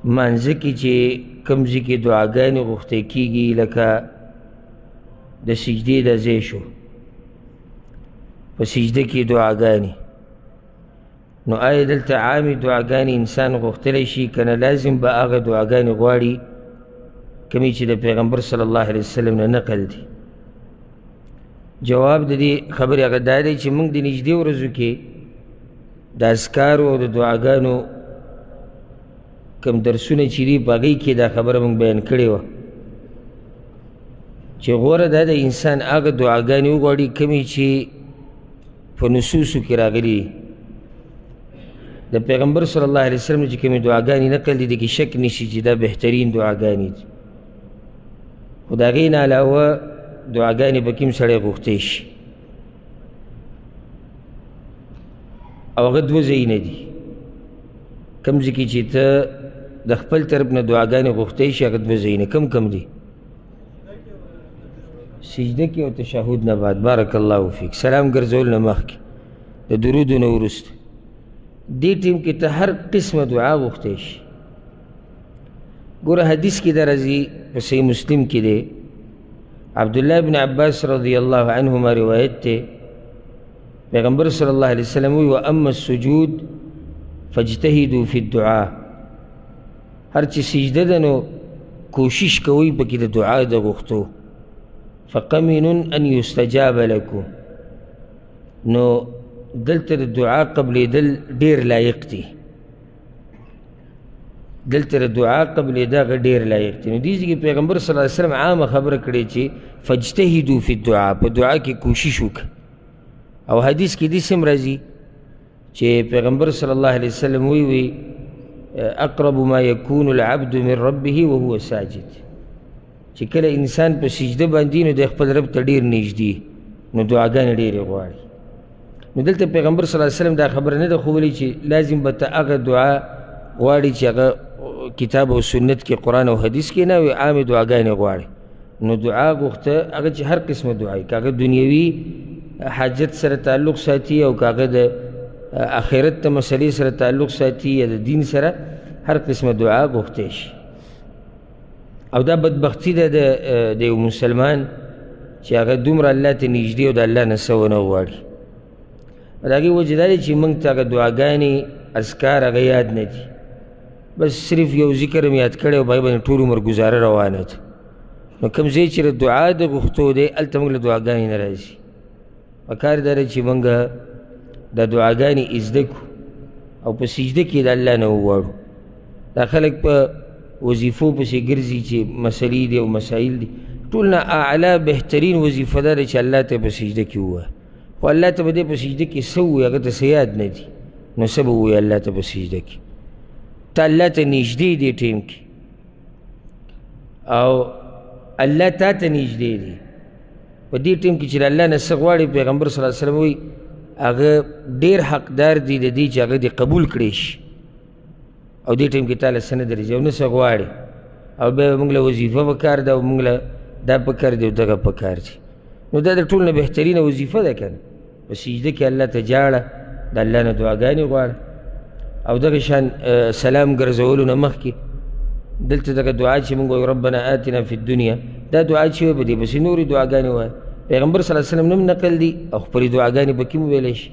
مانځه کې چې کوم ځای کې دعاګانې غوښتی کېږي، لکه د سجدې د ځای شو، په سجده کې دعاګانې، نو آیا دلته عامې دعاګانې انسان غوښتلی شي که نه لازم به هغه دعاګانې غواړي کومې چې د پیغمبر صلی الله علیه وسلم نه نقل دي؟ جواب د دې خبرې هغه دا دی چې موږ د نږدې ورځو کې د اذکارو او د دعاګانو کوم درسونه چې دي په هغې کې دا خبره موږ بیان کړې وه چې غوره دا د انسان هغه دعاګانې وغواړي کومې چې په نصوصو کې راغلي. د پیغمبر صلی الله علیه وسلم چې کومې دعاګانې نقل دي، دې کې شک نشي چې دا بهترین دعاګانې دي، خو د هغې نه علاوه دعاګانې پکې هم سړی غوښتی شي، او هغه دوه ځایونه دي. کوم ځای کې چې ته د خپل طرف نه دعاګانې غوښتی شي، هغه دوه ځایونه کوم کوم دي؟ سجده کې او تشهد نه بعد. بارک الله فیک. سلام ګرځول نه مخکې، د درودو نه وروسته، دې ټیم کې ته هر قسمه دعا غوښتی شي. ګوره حدیث کې دا راځي، په صحیح مسلم کې دی، عبدالله بن عباس رضی الله عنهما روایت دی، پیغمبر صلی الله علیه وسلم وی واما السجود فاجتهدوا فی الدعاء. هر چې سجده ده نو کوشش کوئ پکې د دعا د غوښتو. فقمن ان یستجاب لکم، نو دلته د دعا قبلېدل ډېر لایق دي، دلته د دعا قبلېدا هغه ډېر لایق دي. نو دې ځای کې پیغمبر صلی الله علیه وسلم عامه خبره کړې چې فاجتهدوا فی الدعاء، په دعا کې کوشش وکړه. او حدیث کې داسې هم راځي چې پیغمبر صلی الله علیه وسلم وی اقرب ما یکون العبد من ربه وهو ساجد، چې کله انسان په سجده باندې نو د خپل رب ته ډېر نږدې، نو دعاګانې ډېرې غواړي. نو دلته پیغمبر صلی الله علیه وسلم دا خبره نه ده ښوولې چې لازم به ته هغه دعا غواړي چې هغه کتاب او سنت کې، قرآن او حدیث کې نه وي، عامې دعاګانې غواړي. نو دعا غوښته هغه چې هر قسمه دعا وي، که هغه دنیوي حاجت سره تعلق ساتي او که هغه د آخرت ته مسئلې سره تعلق ساتي یا د دین سره، هر قسمه دعا غوښتی شي. او دا بدبختي ده د یو مسلمان چې هغه دومره الله ته نږدې او د الله نه څه ونه غواړي. د هغې وجه دا دی چې موږ ته هغه دعاګانې اذکار هغه یاد نه دي، بس صرف یو ذکر مې یاد کړی او په هغې باندې ټول عمر ګزاره روانه ده. نو کوم ځای چې د دعا د غوښتو دی هلته موږ له دعاګانې نه راځي. پکار دا دی چې موږ دا دعاګانې زده کړو او په سجده کې د الله نه وغواړو. دا خلک په وظیفو پسې ګرځي چې مسلې دي او مسایل دي، ټول نه اعلی بهترین وظیفه دا ده چې الله ته په سجده کې ووایه. خو الله ته به دې په سجده کې څه ووایي، هغه ته څه یاد نه دي، نو څه به ووایي الله ته په سجده کې؟ ته الله ته نږدې دی ټیم کې، او الله تا ته نږدې دی. په دې ټیم کې چې د الله نه څه غواړي، پیغمبر صلی الله علیه وسلم وایي هغه ډېر حقدار دی د دې چې هغه دې قبول کړی شي، او دې ټیم کې تا له څه نه درځي او نه څه غواړي، او بیا موږ له وظیفه پکار ده او موږ له دا پکار دی او دغه پکار دی. نو دا د ټول نه بهترینه وظیفه ده که نه، په سجده کې الله ته جاړه، د الله نه دعاګانې غواړه. او دغه شان سلام ګرځولو نه مخکې دلته دغه دعا چې موږ وایو ربنا آتنا فی الدنیا، دا دعا چې وایي په دې پسې نورې دعاګانې وایي. پیغمبر صلی الله علیه وسلم نوم نقل دي او خپلې دعاګانې پکې هم ویلی شي.